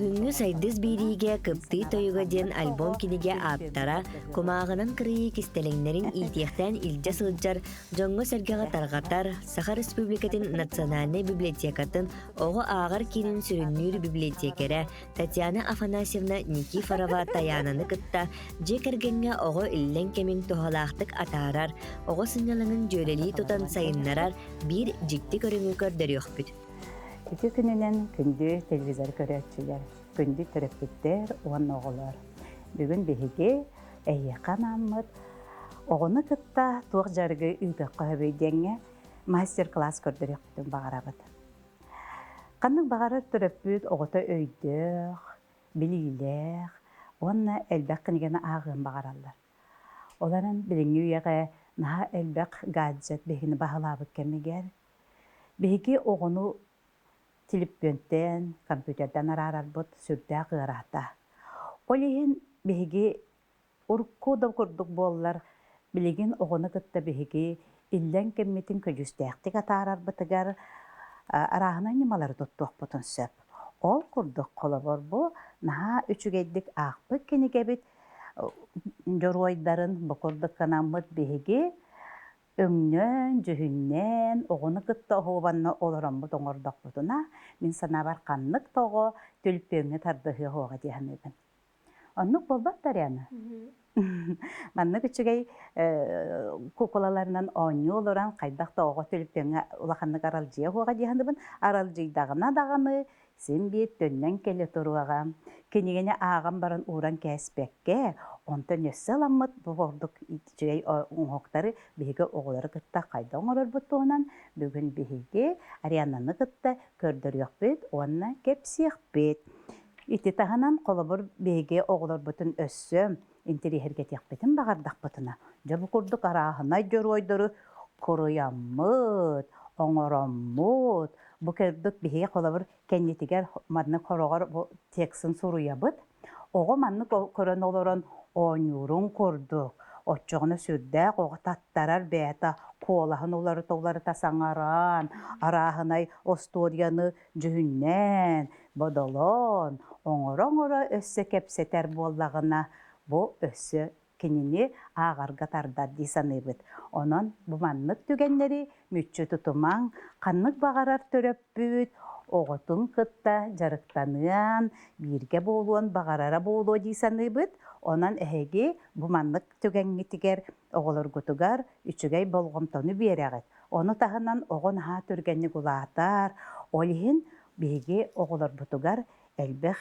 Бүгүҥҥү Сайдыс биэриигэ Кыптыы тойуга диэн альбом-кинигэ ааптара, кумааҕынан кырыйыы кистэлэҥнэрин иитиэхтээн илдьэ сылдьар, дьоҥҥо-сэргэҕэ тарҕатар, Саха Республикатын Национальнай библиотекатын оҕо ааҕар киинин сүрүннүүр библиотекэрэ Татьяна Афанасьевна Никифорова Тайаананы кытта дьиэ кэргэҥҥэ оҕо иллэҥ кэмин туһалаахтык атаарар, оҕо сынньалаҥын дьүөрэлии тутан сайыннарар биир дьикти көрүҥү көрдөрүөхпүт. Ити күнүнэн күндү телевизор көрөөччүлэр, күндү төрөппүттэр уонна оҕолор. Бүгүн биһиги эһиэхэ анааммыт оҕону кытта туох дьарыгы ыытыахха сөбүй диэҥҥэ мастер-класс көрдөрүөхпүтүн баҕарабыт. Ханнык баҕарар төрөппүт оҕото өйдөөх, билиилээх уонна элбэх кинигэни ааҕыан баҕараллар. Ол эрэн билиҥҥи үйэҕэ наһаа элбэх гаджет биһигини баһылаабыт кэмигэр биһиги оҕону телепүөнтэн, компьютердан араарарбыт сүрдээх ыараата. Ол иһин биһиги Урукку да курдук буоллар, билигин оҕону кытта биһиги иллэҥ кэммитин көдьүүстээхтик атаарарбытыгар арааһынай ньымалары туттуохпутун сөп. Ол курдук, холобур, бу наһаа үчүгэйдик аахпыт кинигэбит дьоруойдарын бу курдук гынаммыт биһиги өҥнөөн, дьүһүннээн, оҕону кытта оһуобанна олороммут оҥордохпутуна, мин санаабар ханнык да оҕо түлпүөҥҥэ тардыһыа суоҕа дии саныыбын. Оннук буолбат Дарьяна? Маннык үчүгэй куукулаларынан оонньуу олорон хайдах да оҕо түлүпүөҥҥэ улаханнык аралдьыйа уоҕа дии саныыбын. Аралдьыйдаҕына даҕаны син биир төннөн кэлэ туруоҕа. Кинигэни ааҕан баран ууран кээспэккэ, онтон өссө ыламмыт бу ордук үчүгэй оҥоһуктары биһиги оҕолору кытта хайдах оҥорорбут туһунан бүгүн биһиги Ариананы кытта көрдөрүөхпүт уонна кэпсиэхпит. Ити таһынан, холобур, биһиги оҕолорбутун өссө интэриэһиргэтиэхпитин баҕардахпытына, дьэ бу курдук арааһынай дьоруойдору куруйаммыт, оҥороммут, бу курдук биһиги холобур кэннитигэр маннык хороҕор бу тексын суруйабыт. Оҕо маннык көрөн олорон оонньуурун курдук, оччоҕуна сүрдээх оҕо таттарар бэйэтэ куолаһын уларыта-уларыта саҥаран, арааһынай остуоруйаны дьүһүннээн, бодолоон, оҥоро-оҥоро өссө кэпсэтэр буоллаҕына, бу өссө кинини ааҕарга тардар дии саныыбыт. Онон бу маннык түгэннэри мүччү тутумаҥ, ханнык баҕарар төрөппүт оҕотун кытта дьарыктаныан, бииргэ буолуон баҕарара буолуо дии саныыбыт. Онон эһиги бу маннык түгэҥҥитигэр оҕолоргутугар үчүгэй болҕомтону биэрэҕит. Ону таһынан оҕо наһаа түргэнник улаатар, ол иһин биһиги оҕолорбутугар элбэх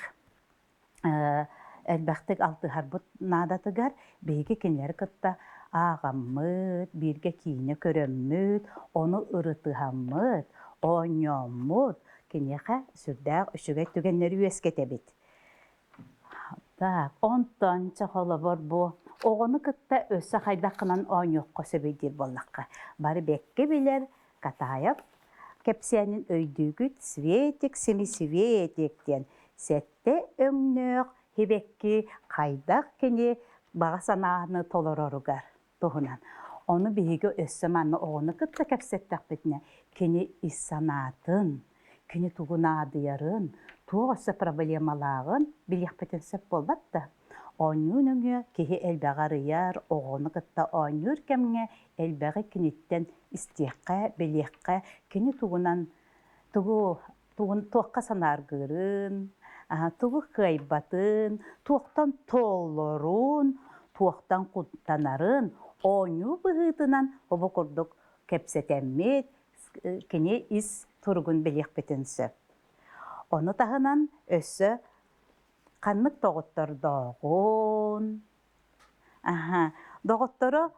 элбэхтик алтыһарбыт наадатыгар биһиги кинилэри кытта ааҕаммыт, бииргэ киинэ көрөммүт, ону ырытыһаммыт, оонньооммут киниэхэ сүрдээх үчүгэй түгэннэри үөскэтэбит. Так, онтон чэ холобур бу оҕону кытта өссө хайдаххынан оонньуохха сөбүй диир буоллахха, бары бэккэ билэр Катаев кэпсээнин өйдүүгүт Светик семисветик диэн сэттэ өҥнөөх сибэкки хайдах кини баҕа санааны толороругар туһунан. Ону биһиги өссө манна оҕону кытта кэпсэттэхпитинэ, кини ис санаатын, кини тугу наадыйарын, туох өссө проблемалааҕын билиэхпитин сөп буолбат да. Оонньуу нөҥүө киһи элбэҕи арыйар, оҕону кытта оонньуур кэмҥэ элбэҕи киниттэн истиэххэ, билиэххэ, кини тугунан тугу тугун туохха санааргыырын, тугу кыайбатын, туохтан толлорун, туохтан куттанарын оонньуу быһыытынан обо курдук кэпсэтэммит, кини ис туругун билиэхпитин сөп. Ону таһынан өссө ханнык доҕоттордооҕун, аха, доҕотторо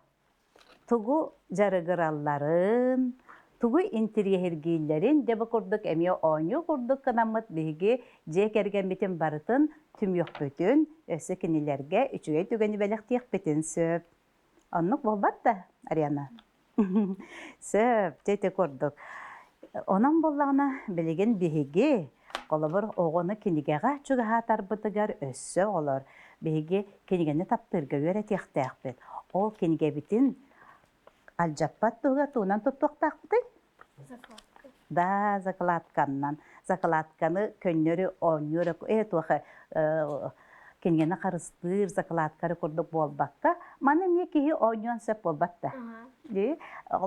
тугу дьарыгыралларын, тугу интириэһиргииллэрин дьэ бу курдук эмиэ оонньуу курдук гынаммыт биһиги дьиэ кэргэммитин барытын түмүөхпүтүн, өссө кинилэргэ үчүгэй түгэни бэлэхтиэхпитин сөп. Оннук буолбат да, Ариана? Сөп, дьэ ити курдук. Онон буоллаҕына, билигин биһиги, холобур, оҕону кинигэҕэ чугаһаатарбытыгар өссө оҕолор биһиги кинигэни таптыырга үөрэтиэхтээхпит. Ол кинигэбитин алдьаппат туһугар тугунан туттуохтаахпытый? Да, закладканнан. Закладканы көннөрү оонньуур туох кинигэни харыстыыр закладкары курдук буолбакка, маны эмиэ киһи оонньуон сөп буолбат да.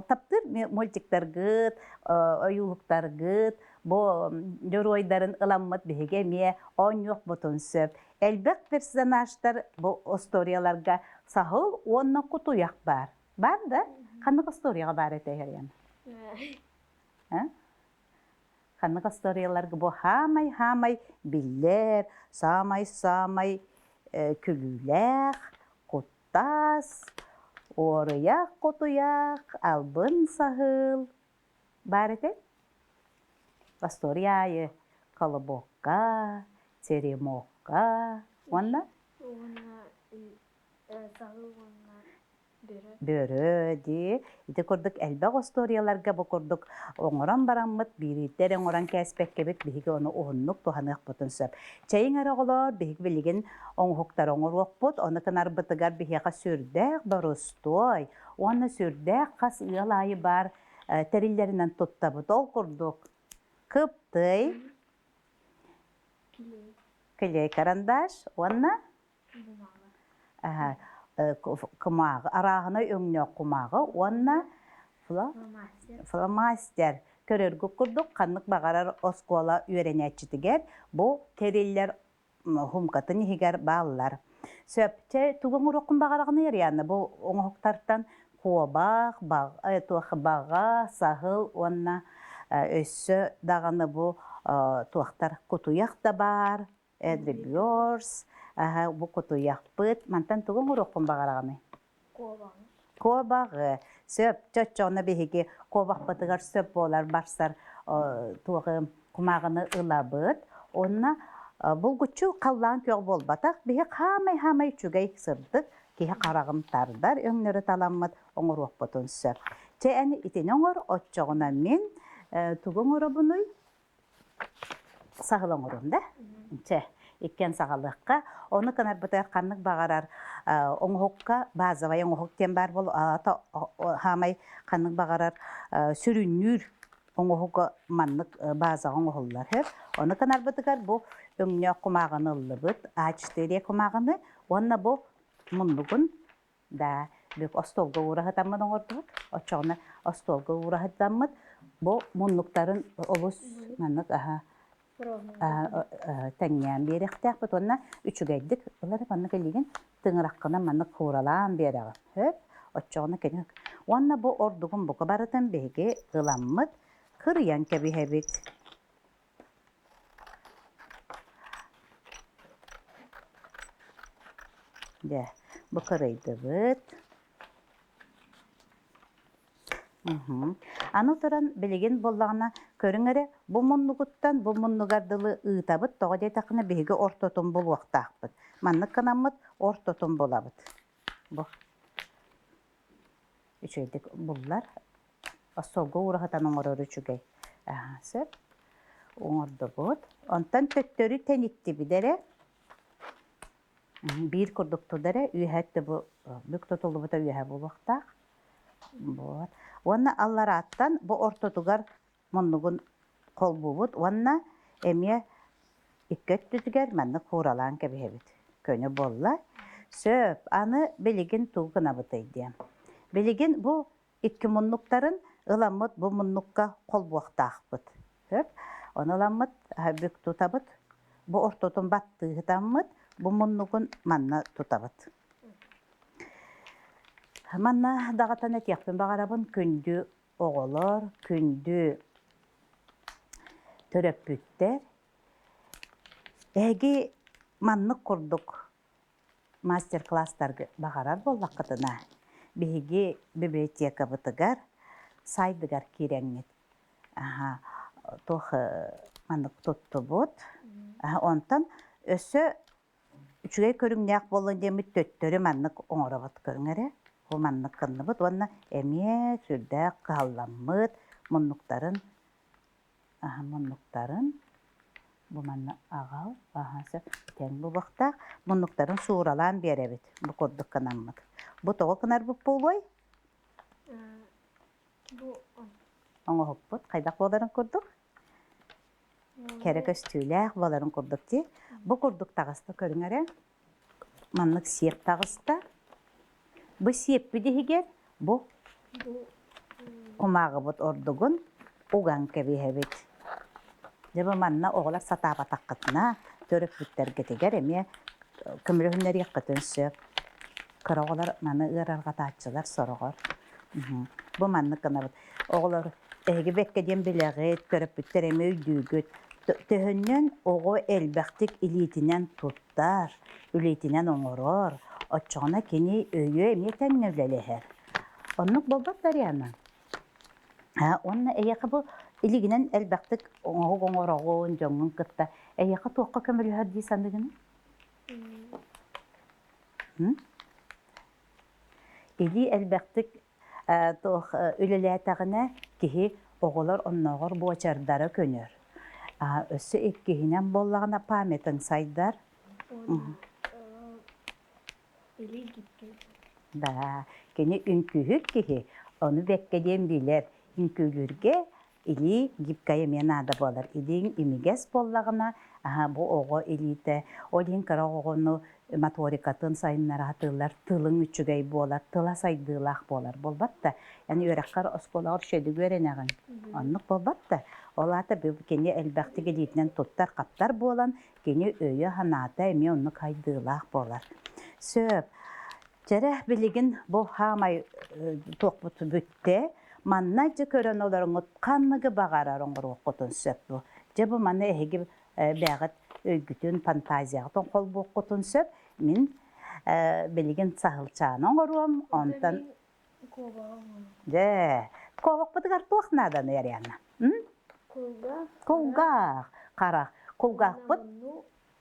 Таптыыр мультиктаргыт, ойуулуктаргыт, бу дьоруойдарын ыламмыт биһиги эмиэ оонньуохпутун сөп. Элбэх персонажтар бу историяларга саһыл уонна кутуйах баар. Баар да? Ханнык историяҕа баар этэ Эриан? Ханнык историяларга бу хаамай-хаамай биллэр, саамай-саамай күлүүлээх, куттас, уоруйах кутуйах, албын саһыл баар этэ? История аайы колобокка, теремокка уонна Уонна саһыл уонна Бөрө дии. Ити курдук элбэх остуоруйаларга бу курдук оҥорон бараммыт, биирииттэр оҥорон кээспэккэбит биһиги ону уһуннук туһаныахпытын сөп. Чэйиҥ эрэ оҕолоор, биһиги билигин оҥоһуктары оҥоруохпут, ону гынарбытыгар биһиэхэ сүрдээх борустуой уонна сүрдээх хас ыал аайы баар тэриллэринэн туттабыт. Ол курдук кыптый, клей карандаш уонна кумааҕы, арааһынай өҥнөөх кумааҕы уонна фломастер. Көрөргүт курдук ханнык баҕарар оскуола үөрэнээччитигэр бу тэриллэр хумкатын иһигэр бааллар. Сөп, чэ, тугу оҥоруоххун баҕараҕыный, Арианна? Бу оҥоһуктартан куобах, туох баҕа, саһыл уонна өссө даҕаны бу туохтар кутуйах да баар, Эдри Бёрс, бу кутуйахпыт. Мантан тугу оҥоруоххун баҕараҕыный? Куобаҕы. Куобаҕы. Сөп, чоччоҕуна биһиги куобахпытыгар сөп буолар барсар туоҕы кумааҕыны ылабыт. Уонна булгуччу халлаан күөх буолбатах, биһи хаамай-хаамай үчүгэй сырдык, киһи хараҕын тардар өҥнөрү таламмыт оҥоруохпутун сөп. Чэ, эн итини оҥор, оччоҕуна мин тугу оҥоробунуй? Саһыл оҥоруом да? Чэ, иккиэн саҕалыахха. Ону гынарбытыгар ханнык баҕарар оҥоһукка базовай оҥоһук диэн баар буол хаамай ханнык баҕарар сүрүннүүр оҥоһуга маннык базаҕа оҥоһуллар. Ону гынарбытыгар бу өҥнөөх кумааҕыны ыллыбыт, А4 кумааҕыны уонна бу муннугун Да, бүк остуолга уураһытаммыт оҥордубут. Оччоҕуна остуолга уураһытаммыт бу муннуктарын олус маннык аһа тэҥнээн биэриэхтээхпит уонна үчүгэйдик ылар маннык илиигин тыҥыраххынан маннык хууралаан биэрэҕин. Сөп? Оччоҕуна кини уонна бу ордугун бука барытын биһиги ыламмыт кырыйан кэбиһэбит. Дьэ, бу кырыйдыбыт. Аны туран билигин буоллаҕына көрүҥ эрэ, бу муннугуттан бу муннугар дылы ыытабыт, тоҕо диэтэххинэ биһиги ортотун булуохтаахпыт. Маннык гынаммыт ортотун булабыт. Бу үчүгэйдик буллар. Остуолга уураһытан оҥорор үчүгэй. Сөп. Оҥордубут. Онтон төттөрү тэниттибит эрэ. Биир курдук туда эрэ үөһэ өттө бу бүк тутуллубута үөһэ буолуохтаах. Вот. Уонна алларааттан бу ортотугар муннугун холбуубут уонна эмиэ икки өттүтүгэр маннык хууралаан кэбиһэбит. Көнө буолла. Сөп, аны билигин тугу гынабытый диэн. Билигин бу икки муннуктарын ыламмыт бу муннукка холбуохтаахпыт. Сөп. Ону ыламмыт бүк тутабыт. Бу ортотун баттыыһытаммыт, бу муннугун манна тутабыт. Манна даҕатан этиэхпин баҕарабын күндү оҕолор, күндү төрөппүттэр, эһиги маннык курдук мастер-класстарга баҕарар буоллаххытына, биһиги библиотекабытыгар сайтыгар киирэҥҥит туох маннык туттубут. Онтон өссө Үчүгэй көрүҥнээх буоллун диэммит төттөрү маннык оҥоробут көрүҥ эрэ. Бу маннык гынныбыт уонна эмиэ сүрдээх кыһалламмыт муннуктарын аһа муннуктарын бу манна аҕал аһа сөп тэҥ буолуохтаах муннуктарын сууралаан биэрэбит бу курдук гынаммыт. Бу тоҕо гынарбыт буолуой? Бу. Оҥоһукпут хайдах буоларын курдук? Кэрэ көстүүлээх буоларын курдук дии. Бу курдук таҕыста көрүҥ эрэ. Маннык сиэп таҕыста. Бу сиэппит иһигэр бу кумааҕыбыт ордугун уган кэбиһэбит. Дьэ бу манна оҕолор сатаабатаххытына төрөппүттэргитигэр эмиэ көмөлөһүннэриэххитин сөп. Кыра оҕолор маны ыарырҕатааччылар сороҕор. Бу маннык гынабыт. Оҕолор эһиги бэккэ диэн билэҕит, төрөппүттэр эмиэ өйдүүгүт. Төһөннөн оҕо элбэхтик илиитинэн туттар, үлэтинэн оҥорор, оччоҕуна кини өйө эмиэ тэҥҥэ үлэлэһэр. Оннук буолбат Дарьяна? Уонна эйиэхэ бу илигинэн элбэхтик оҥоһук оҥороҕун, дьоҥҥун кытта эйиэхэ туохха көмөлөһөр дии саныыгыный? Илии элбэхтик туох үлэлээтэҕинэ киһи оҕолор оннооҕор буочардара көнөр. Өссө иккиһинэн буоллаҕына памятыҥ сайдар. Да, кини үҥкүүһүт киһи, ону бэккэ диэн билэр. Үҥкүүлүүргэ илии гибкай эмиэ наада буолар. Илииҥ имигэс буоллаҕына, аһа, бу оҕо илиитэ, ол иһин кыра оҕону моторикатын сайыннара сатыыллар, тылыҥ үчүгэй буолар, тыла сайдыылаах буолар. Буолбат да, эн үөрэххэр оскуолаҕар үчүгэйдик үөрэнэҕин. Оннук буолбат да. Ол аата кини элбэхтик илиитинэн туттар-хаптар буолан, кини өйө-санаата эмиэ оннук сайдыылаах буолар. Сөп. Чэрэ, билигин бу хаамай туохпут бүттэ. Манна дьэ көрөн олороҥҥут ханныгы баҕарар оҥоруоххутун сөп бу. Дьэ бу маны эһиги бэйэҕит өйгүтүн, фантазияҕытын холбуоххутун сөп. Мин билигин саһылчааны оҥоруом, онтон дьэ, куобахпытыгар туох нааданый, Арианна? Кулгаах. Кулгаах, харах. Кулгаахпыт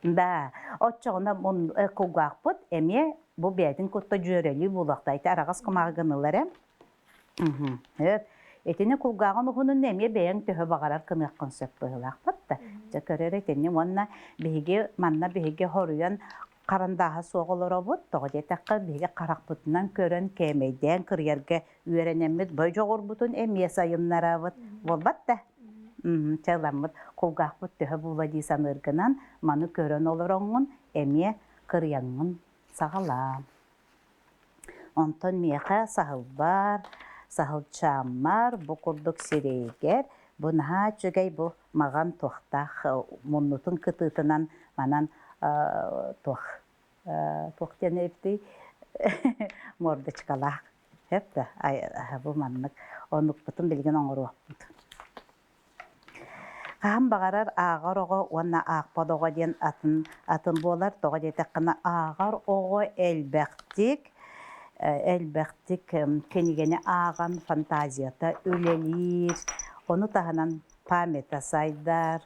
Да, оччоҕуна кулгаахпыт эмиэ бу бэйэтин кытта дьүөрэлии буолуохтаах. Ити араҕас кумааҕы гынылар ээ. Сөп. Итини кулгааҕын уһунун эмиэ бэйэҥ төһө баҕарар кыныаххын сөп быһыылаахпыт да. Дьэ көрөр итини уонна биһиги манна биһиги хоруйан харандааһа суох олоробут. Тоҕо диэтэххэ биһиги харахпытынан көрөн кээмэйдээн кырыйарга үөрэнэммит бой дьоҕурбутун эмиэ сайыннарабыт. Буолбат да? Чэ ыламмыт кулгаахпыт төһө буола дии саныыргынан маны көрөн олороҥҥун эмиэ кырыйаҥҥын саҕалаа. Онтон миэхэ саһылбар, саһылчааммар бу курдук сирэйигэр бу наһаа үчүгэй бу маҕан туохтаах муннутун кытыытынан манан туох туох диэн эбитий мордочкалаах Сөп да, бу маннык оннукпутун билигин оҥоруохпут. Хаһан баҕарар ааҕар оҕо уонна аахпат оҕо диэн атын атын буолар. Тоҕо диэтэххинэ ааҕар оҕо элбэхтик элбэхтик кинигэни ааҕан фантазията үлэлиир, ону таһынан памята сайдар.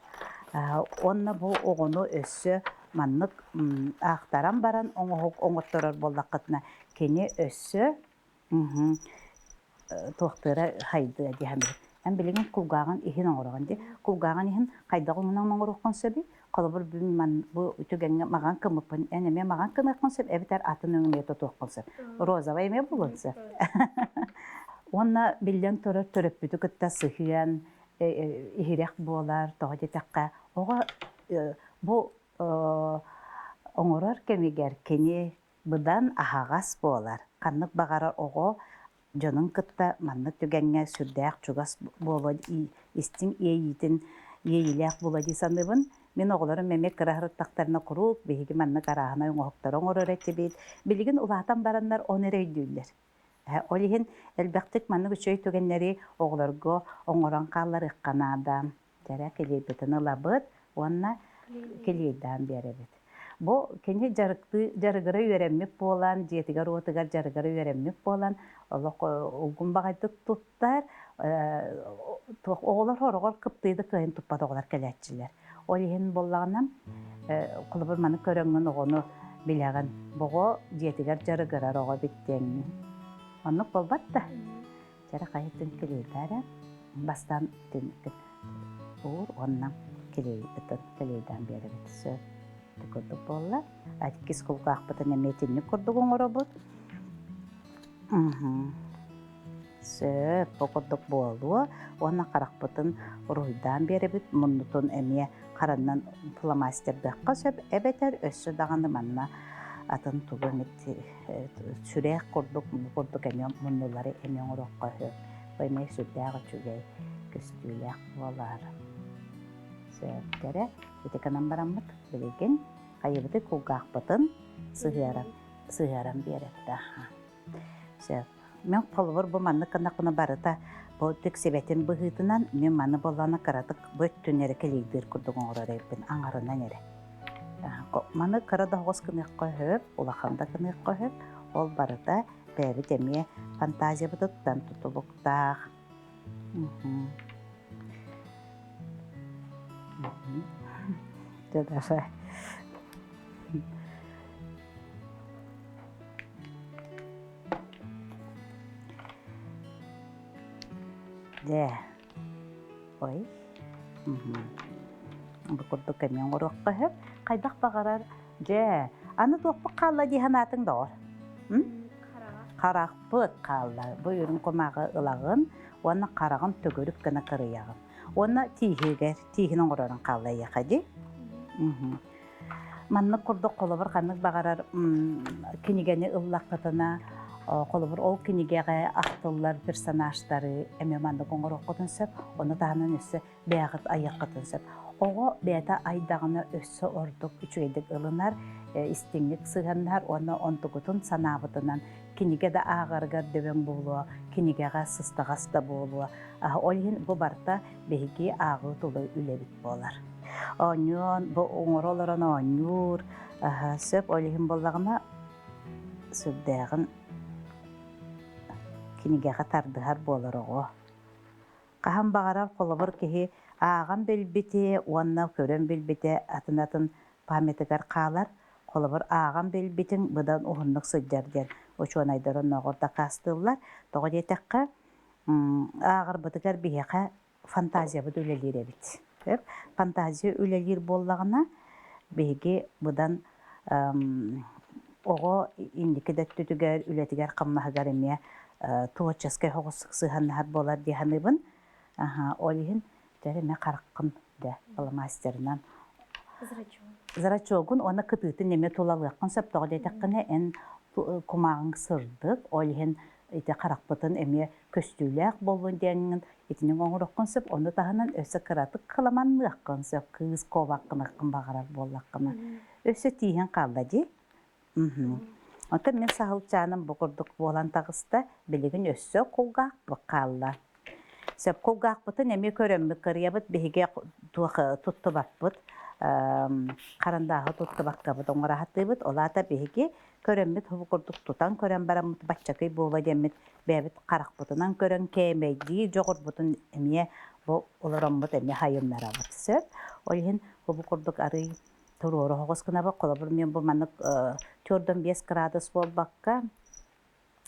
Уонна бу оҕону өссө маннык аахтаран баран оҥоһук оҥотторор буоллаххытына Кини өссө туохтыыра хайдыа дии саныыр. Эн билигин кулгааҕын иһин оҥороҕун дии. Кулгааҕын иһин хайдах уҥунан оҥоруоххун сөбүй? Холобур, бүгүн ман бу түгэҥҥэ маҕан кымыппын, эн эмиэ маҕан кыныаххын сөп, эбэтэр атын өҥ эмиэ тутуоххун сөп. Розовай эмиэ буолуон сөп. Уонна биллэн турар төрөппүтү кытта сыһыан иһирэх буолар, тоҕо диэтэххэ, оҕо бу оҥорор кэмигэр кини быдан аһаҕас буолар. Ханнык баҕарар оҕо дьонун кытта маннык түгэҥҥэ сүрдээх чугас буолуо истиҥ иэйиитин иэйиилээх буолуо дии саныыбын. Мин оҕолорум эмиэ кыра сырыттахтарына куруук биһиги маннык арааһынай оҥоһуктары оҥорор этибит. Билигин улаатан бараннар ону эрэ өйдүүллэр. Ол иһин элбэхтик маннык үчүгэй түгэннэри оҕолорго оҥорон хаалларыахха наада. Дьэрэ килиэйбитин ылабыт уонна килиэйдээн биэрэбит. Бу кини дьарыктыы дьарыгыра үөрэммит буолан, дьиэтигэр-уотугар дьарыгыра үөрэммит буолан, олох улгум баҕайдык туттар. Туох оҕолор хороҕор кыптыйы да кыайан туппат оҕолор кэлээччилэр. Ол иһин буоллаҕына, холобур маны көрөҥҥүн оҕону билэҕин. Боҕо дьиэтигэр дьарыгырар оҕо эбит диэҥҥин. Оннук буолбат да. Чэрэ хайытын килиэйдээрэ бастаан түннүккүн уур уонна килиэйбитин килиэйдээн биэрэбит сөп ити курдук буолла иккис кулгаахпытын эмиэ итинник курдук оҥоробут. Сөп, бу курдук буолуо уонна харахпытын уруһуйдаан биэрэбит, муннутун эмиэ харанан фломастердыахха сөп эбэтэр өссө даҕаны манна атын тугу эмит сүрээх курдук бу курдук эмиэ муннулары эмиэ оҥоруохха сөп. Бу эмиэ сүрдээх үчүгэй көстүүлээх буолар. Сөптөрө ити гынан бараммыт билигин хайыбыты кулгаахпытын сыһыаран сыһыаран биэрэбит. Сөп. Мин холобур бу маннык гыннахпына барыта бу тиксибэтин быһыытынан мин маны буоллаҕына кыратык бу өттүн эрэ кэлиэйдиир курдук оҥорор эбиппин аҥарынан эрэ. Маны кыра да оҕус гыныахха сөп, улахан да гыныахха сөп. Ол барыта бэйэбит эмиэ фантазиябытыттан тутулуктаах. Дьэ, Даша. Дьэ, ой, бу курдук эмиэ оҥоруохха сөп. Хайдах баҕарар, дьэ, аны туохпут хаалла дии санаатыҥ доҕор? Харахпыт хаалла. Бу үрүҥ кумааҕы ылаҕын уонна хараҕын төгүрүк гына кырыйаҕын. Уонна тииһигэр, тииһин оҥорорун хаалла эйиэхэ дии. Маннык курдук холобур ханнык баҕарар кинигэни ыллаххытына, холобур ол кинигэҕэ ахтыллар персонажтары эмиэ маннык оҥоруоххутун сөп, ону таһынан өссө бэйэҕит айыаххытын сөп. Оҕо бэйэтэ айдаҕына өссө ордук үчүгэйдик ылынар, истиҥник сыһыаннаһар уонна онтугутун санаабытынан кинигэ да ааҕарыгар дөбөҥ буолуо, кинигэҕэ сыстаҕас да буолуо. Ол иһин бу барыта биһиги ааҕыы тула үлэбит буолар. Оонньуон, бу оҥоро олорон оонньуур, сөп, ол иһин буоллаҕына сүрдээҕин кинигэҕэ тардыһар буолар оҕо. Хаһан баҕарар холобур киһи ааҕан билбити уонна көрөн билбитэ атын-атын памятыгар хаалар. Холобур, ааҕан билбитиҥ быдан уһуннук сылдьар диэн учуонайдар оннооҕор дакаастыыллар. Тоҕо диэтэххэ, ааҕарбытыгар биһиэхэ фантазиябыт үлэлиир эбит. Фантазия үлэлиир буоллаҕына, биһиги быдан оҕо инники да өттүтүгэр, үлэтигэр-хамнаһыгар эмиэ творческай соҕус сыһыаннаһар буолар дии саныыбын. Ол иһин дьэ эмиэ хараххын дэ фломастерынан зрачогун уонна кытыытын эмиэ тулалыаххын сөп тоҕо диэтэххинэ эн кумааҕыҥ сырдык ол иһин ити харахпытын эмиэ көстүүлээх буоллун диэҥҥин итинник оҥоруоххун сөп ону таһынан өссө кыратык кыламанныаххын сөп кыыс куобаххыныаххын баҕарар буоллаххына өссө тииһэн хаалла дии Оттон мин саһылчааным бу курдук буолан таҕыста билигин өссө кулгаахпыт хаалла сөп кулгаахпытын эмиэ көрөммүт кырыйабыт биһиги туох туттубаппыт харандааһы туттубаккабыт оҥораһатыыбыт ол аата биһиги көрөммүт бу курдук тутан көрөн бараммыт баччакый буола диэммит бэйэбит харахпытынан көрөн кээмэйдии дьоҕурбутун эмиэ бу олороммут эмиэ хайыннарабыт сөп. Ол иһин бу курдук арый туруору оһоҕос гынабыт. Холобур, мен бу маннык 4-5 градус буолбакка,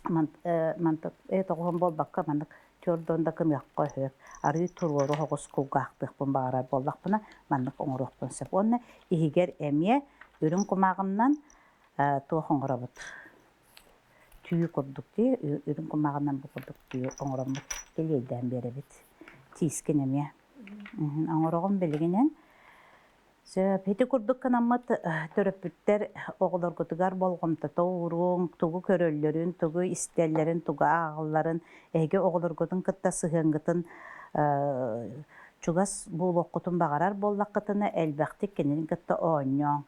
мантык тоҕуһун буолбакка маннык төрдөн да гыныахха сөп. Арыы туруору оһоҕос кулгаахтыахпын баҕарар буоллахпына, маннык оҥоруохпун сөп. Уонна иһигэр эмиэ үрүҥ кумааҕыннан туох оҥоробут? Түү курдук дии, үрүҥ кумааҕынан бу курдук түү оҥороммут килиэйдээн биэрэбит. Тиискин эмиэ. Оҥороҕун билигинэн. Сөп. Ити курдук гынаммыт төрөппүттэр оҕолоргутугар болҕомтото ууруҥ, тугу көрөллөрүн, тугу истэллэрин, тугу ааҕалларын, эһиги оҕолоргутун кытта сыһыаҥҥытын чугас буолуоххутун баҕарар буоллаххытына, элбэхтик кинини кытта оонньооҥ.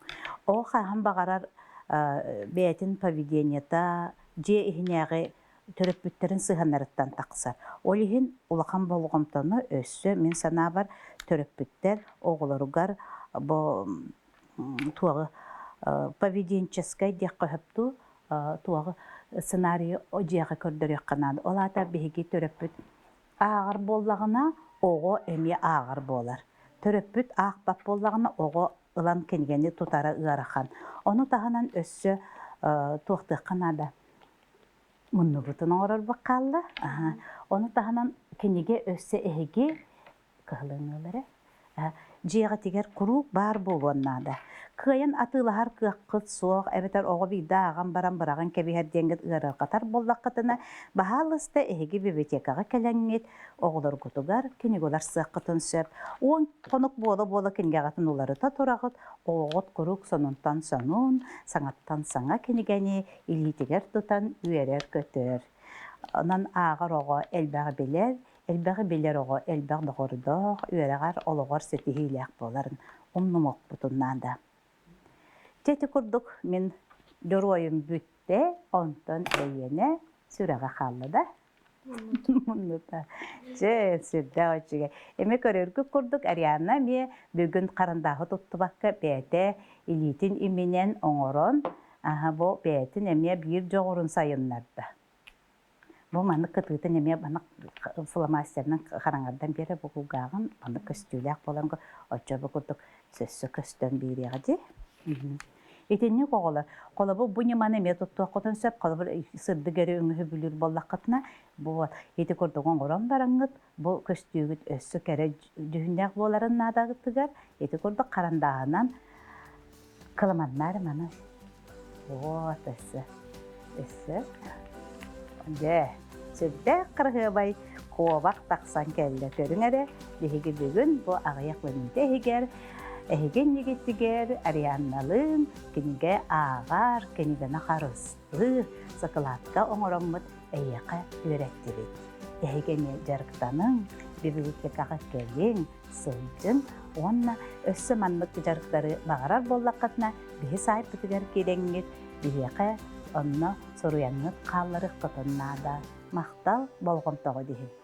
Оҕо хаһан баҕарар бэйэтин поведениета дьиэ иһинээҕи төрөппүттэрин сыһыаннарыттан тахсар. Ол иһин улахан болҕомтону өссө мин санаабар төрөппүттэр оҕолоругар бу туоҕу поведенческай диэххэ сөп дуу туоҕу сценарийы дьиэҕэ көрдөрүөххэ наада. Ол аата биһиги төрөппүт ааҕар буоллаҕына оҕо эмиэ ааҕар буолар. Төрөппүт аахпат буоллаҕына оҕо ылан кинигэни тутара ыарахан. Ону таһынан өссө туохтуохха наада муннубутун оҥорорбут хаалла. Ону таһынан кинигэ өссө эһиги кыһылыҥҥылары. Дьиэҕитигэр куруук баар буолуон наада. Кыайан атыылаһар кыаххыт суох эбэтэр оҕо биирдэ ааҕан баран быраҕан кэбиһэр диэҥҥит ыарырҕатар буоллаххытына, баһаалыста эһиги библиотекаҕа кэлэҥҥит оҕолоргутугар кинигэ уларсыаххытын сөп. Уон хонук буола-буола кинигэҕитин уларыта тураҕыт, оҕоҕут куруук сонунтан сонун, саҥаттан саҥа кинигэни илиитигэр тутан үөрэр-көтөр. Онон ааҕар оҕо элбэҕи билэр, элбэҕи билэр оҕо элбэх доҕордоох, үөрэҕэр, олоҕор ситиһиилээх буоларын умнумуохпутун наада. Дьэ ити курдук мин дьоруойум бүттэ, онтон эйиэнэ сүрэҕэ хаалла да? Муннута. Дьэ, сүрдээх үчүгэй. Эмиэ көрөргүт курдук Арианна эмиэ бүгүн харандааһы туттубакка бэйэтэ илиитин иминэн оҥорон, аһа бу бэйэтин эмиэ биир дьоҕурун сайыннарда. Бу маннык кытыытын эмиэ маннык фломастерынан хараҥардан биэрэр бу кулгааҕын маннык көстүүлээх буолан оччо бу курдук сөссө көстөн биэриэҕэ дии. Итинник оҕолор, холобур, бу ньыманы эмиэ туттуоххутун сөп. Холобур, сырдык эрэ өҥүһү бүлүүр буоллаххытына, бу ити курдук оҥорон бараҥҥыт, бу көстүүгүт өссө кэрэ дьүһүннээх буоларын наадатыгар ити курдук харандааһынан кыламаннаар маны. Вот өссө. Өссө. Дьэ, сүрдээх кыраһыабай куобах тахсан кэллэ. Көрүҥ эрэ, биһиги бүгүн бу аҕыйах мүнүүтэ иһигэр эһиги иннигитигэр Арианналыын кинигэ ааҕар, кинигэни харыстыыр сакылаатка оҥороммут эйиэхэ үөрэттибит. Эһиги эмиэ дьарыктаныҥ, библиотекаҕа кэлиҥ, сылдьыҥ уонна өссө маннык дьарыктары баҕарар буоллаххытына, биһи саайпытыгар киирэҥҥит, биһиэхэ онно суруйаҥҥыт хаалларыаххытын наада. Махтал болҕомтоҕо диһин.